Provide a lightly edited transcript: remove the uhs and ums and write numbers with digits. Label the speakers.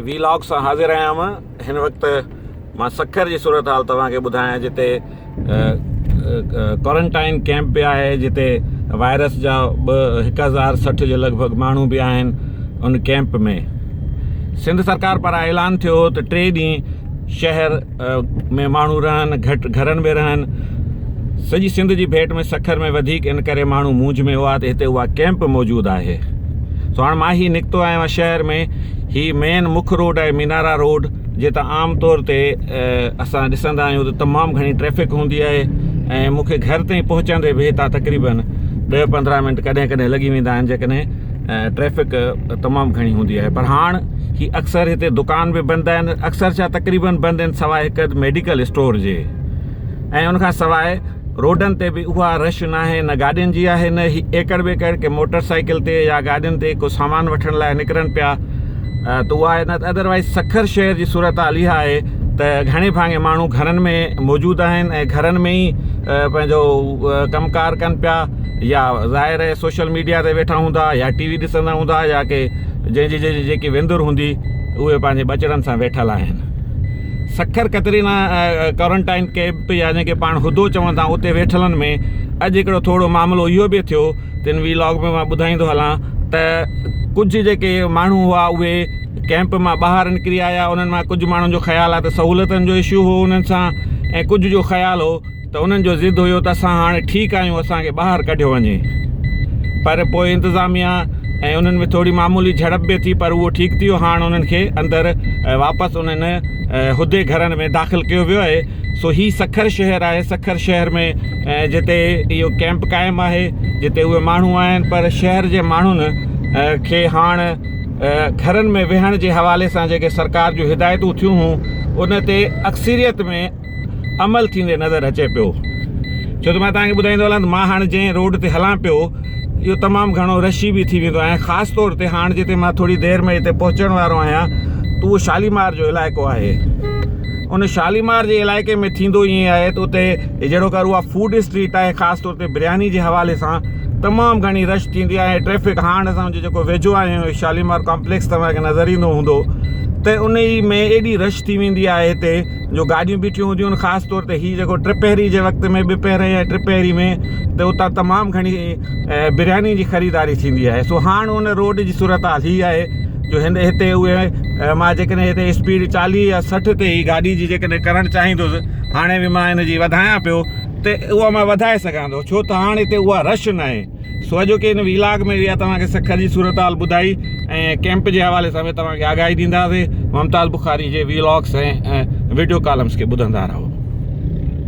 Speaker 1: V log سان حاضر آهيان مان هن وقت مان سکر جي صورت حال توهان کي ٻڌايان جتي ڪوارنٽائن ڪيمپ به آهي جتي وائرس جا ٻه 1060 جي لڳ ڀڳ ماڻهو به آهن ان ڪيمپ ۾ سنڌ سرڪار پاران اعلان ٿيو هو ته 3 ڏينهن شهر ۾ ماڻهو رهن گهٽ گهرن ۾ رهن. سڄي سنڌ جي ڀيٽ ۾ سکر ۾ وڌيڪ ان ڪري ماڻهو مونجهه ۾ هئا ته هتي اها ڪيمپ موجود آهي. سو هاڻ مان هي نڪتو آهيان شهر ۾ هي مين مک روڊ آهي مينارا روڊ جتان عام طور تي اسان ڏسندا آهيون ته تمام گهڻي ٽريفڪ هوندي آهي ۽ مون کي گهر تائين پهچندي به هتان تقريبن 10 15 منٽ ڪڏهن ڪڏهن لڳي ويندا آهن جيڪڏهن ٽريفڪ تمام گهڻي هوندي آهي پر هاڻ هي اڪثر هتي دڪان به بند آهن اڪثر ڇا تقريبن بند آهن سواء هڪ اڌ ميڊيڪل اسٽور جي ۽ ان کان سواء روڊن تي به اها رش ناهي نه گاڏين جي آهي نه هي ايڪڙ ٻيڪڙ ڪي موٽر سائيڪل تي يا گاڏين تي ڪو سامان وٺڻ لاء نڪرن پيا ته اها آهي نه ته ادروائز سکر شهر جي صورت حال اها آهي ته گهڻي ڀاڱي ماڻهو گهرن ۾ موجود آهن ۽ گهرن ۾ ئي پنهنجو ڪم ڪار ڪن پيا يا ظاهر آهي سوشل ميڊيا تي ويٺا هوندا يا ٽي وي ڏسندا هوندا يا ڪي جنهن جي جنهن جي جيڪي وندر هوندي اهي پنهنجي ٻچڙن سان ويٺل آهن. سکر قطرينا ڪوارنٽائن ڪيمپ يا جنهن کي پاڻ هدو چوندا آهيون اتي ويٺلن ۾ اڄ هڪڙو ٿورو معاملو اهو به ٿيو تن وي لاگ ۾ مان ٻڌائيندو هلان ته ڪجهه جيڪي ماڻهو هئا اهي ڪيمپ مان ٻاهر نڪري آيا انهن مان ڪجهه ماڻهن جو خيال آهي ته سهولتن جو اشو هو انهن سان ۽ ڪجهه جو خيال هو ته انهن جو ضد هيو ته اسان هاڻي ٺيڪ آهيون اسان کي ٻاهر ڪڍيو وڃي پر پوء انتظاميا ۽ انهن ۾ ٿوري معمولي جهڙپ به ٿي پر اهو ٺيڪ ٿي ويو هاڻ انهن کي اندر واپس انهن هدي گهرن ۾ داخل ڪيو ويو آهي سو هي سکر شهر آهي سکر شهر ۾ جتي اهو ڪيمپ قائم آهي جتي اهي ماڻهو آهن پر شهر جي ماڻهن کي هاڻ گهرن ۾ ويهڻ جي حوالي سان جيڪي سرڪار جون هدايتون ٿيون هون ان تي اڪثريت ۾ عمل ٿيندي نظر اچي پيو ڇو ته مان توهان کي ٻڌائيندو هلان ته مان هاڻي جنهن روڊ تي هلان پيو اهو تمام گهڻو رشي به ٿي ويندو آهي خاص طور تي هاڻ جتي مان ٿوري دير ۾ هتي پهچڻ وارو آهيان ته اهو شاليمار جو علائقو آهي ان شاليمار جي علائقي ۾ ٿيندو ائين آهي ته اتي جهڙو ڪر اها فوڊ اسٽريٽ آهي خاص طور تي برياني جي حوالي سان تمام گهڻي رش ٿيندي آهي ٽريفڪ هاڻ اسان جيڪو ويجهو آهيون شاليمار ڪامپليڪس توهان کي نظر ايندو هوندو ته ان ئي ۾ ايڏي رش ٿي ويندي آهي هتي جو گاڏيون بيٺيون هونديون آهن خاص طور تي هي جيڪو ٽپهري جي وقت ۾ ٻپهري يا ٽپهري ۾ ته اتان تمام گهڻي برياني جي خريداري ٿيندي آهي سو هاڻ ان روڊ جي صورتحال هي آهي جو هن هتي اهي مان جيڪڏهن هتي اسپيڊ 40 يا 60 تي هي گاڏي جي جيڪڏهن ڪرڻ چاهيندس هاڻي به مان هن جي وڌايان پيو ته اها مان وڌائي سگهان ٿو ڇو ته هاڻ هتي اها رش ناهي سو اڄوڪي هن ويلاگ ۾ اها توهان کي سکر جي صورتحال ٻڌائي ۽ ڪيمپ جي حوالي سان به توهان کي آگاهي ڏينداسين. ممتاز بخاري جي ويلاگس ۽ وڊيو ڪالمس کي ٻڌندا رهو.